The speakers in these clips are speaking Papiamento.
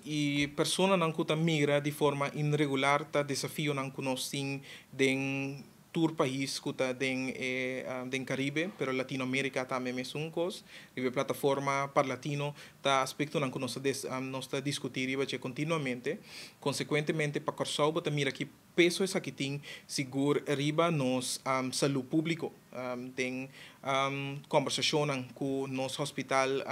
E personanan ku ta migra di forma irregular ta desafionan ku nos tin den tur pais ku ta den Karibe, pero Latinoamérika tambe mesun kos. Riba plataforma Parlatino ta aspektonan ku nos ta diskutí riba dje kontinuamente. Konsekuentemente, pa Kòrsou ta mira ki peso esaki tin sigur riba nos salú públiko. Den kombersashon ku nos hospital,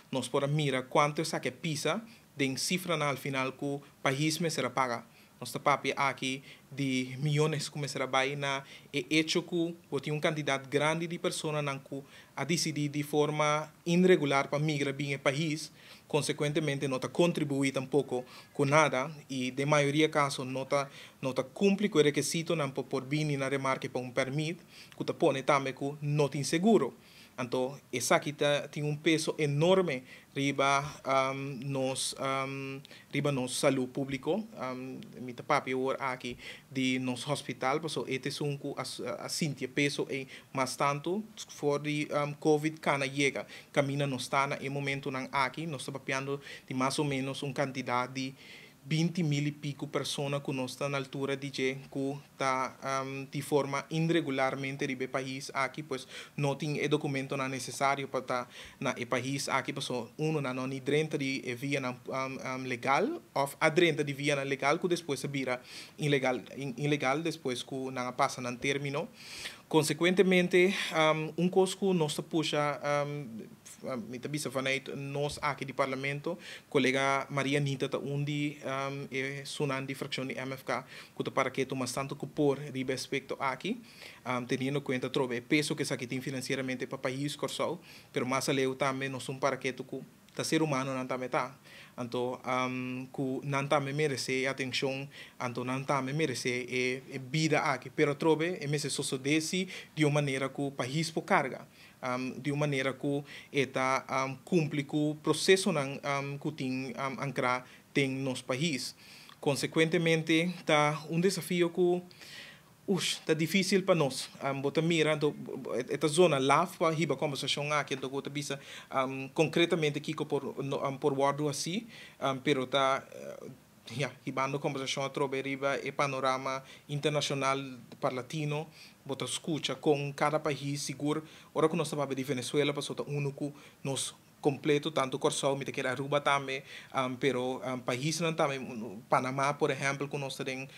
nos por mira kuantu esaki pisa den sifra al final ku pais mester paga. Nos ta papia aki di miónes ku mester bai na e hecho ku tin un kantidat grandi di personanan ku a disidí di forma irregular pa migra bin e pais, konsekuentemente no ta kontribuí tampoko ku nada i den mayoria kaso no ta kumpli ku e rekisitonan por bini na remarke pa un pèrmit, ku ta pone tambe ku no tin seguro. Anto, esaki tin un peso enorme riba nos salú públiko. Mi ta papia awor aki di nos hospital, paso e ta esun ku a sinti peso e mas tantu for di COVID kana yega. Kaminda nos ta na e momentonan aki, nos ta papiando di mas o ménos un kantidat di 20 mil i piku persona ku nos ta na altura di dje ku ta di forma irregularmente riba e pais aki, pues no tin e dokumentonan nesesario pa ta na e pais aki, paso uno nan no ni drenta di e via nan legal òf a drenta di via nan legal ku despues a bira ilegal despues ku nan a pasa nan término. Konsekuentemente, un kos ku nos ta pusha, mi ta bisa vanuit nos aki di parlamento, kolega Maria Nita ta un di esunnan di frakshon di MFK ku ta para ketu mas tantu ku por riba aspekto aki, teniendo kuenta trobe e peso ku esaki tin finansieramente pa pais Kòrsou, pero mas aleu tambe nos un para ketu ku ta ser humanonan tambe ta. Anto, ku nan tambe meresé atenshon, anto nan tambe meresé e bida aki. Pero trobe, e mester sosodé si di un manera ku pais por karga. Di un manera ku e ta kumpli ku prosesonan ku tin ankrá den nos pais. Konsekuentemente, ta un desafio ku ush, ta difísil pa nos. Bo ta mira, anto, e ta zona laf pa hiba kombersashon aki, anto bo ta bisa konkretamente kiko por no, por wòrdu hasí, pero ta ja, hibando kombersashon atrobe riba e panorama internashonal Parlatino, bo ta skucha kon kada pais sigur, ora ku nos ta papia di Venezuela, paso ta unu ku nos kompleto, tantu Kòrsou, mi ta kere Aruba tambe, pero paisnan tambe, Panamá, por ehèmpel, ku nos ta den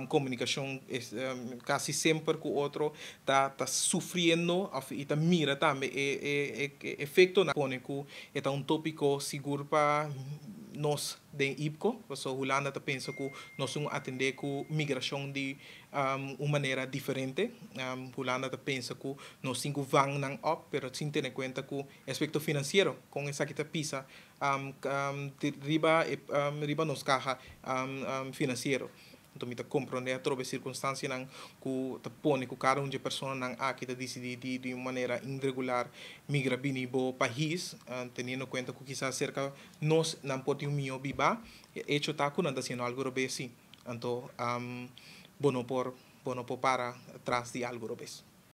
komunikashon kasi semper ku otro, ta sufriendo òf i ta mira tambe e efektonan pone ku e ta un tópiko sigur pa nos den IPKO, paso Hulanda ta pensa ku nos tin atendé ku migrashon di un manera diferente. Hulanda ta pensa ku nos tin ku vang nan op, pero sin tene kuenta ku aspekto finansiero, kon esaki ta pisa riba nos kaha finansiero. Anto mi ta komprondé atrobe sirkunstansianan ku ta pone ku kada un di e personanan aki ta disidí di un manera irregular migra bini bo pais, teniendo kuenta ku kisas serka nos nan por tin un mihó bibá, e hecho ta ku nan ta hasiendo algu robes sí. Anto, bo no por para tras di algu robes.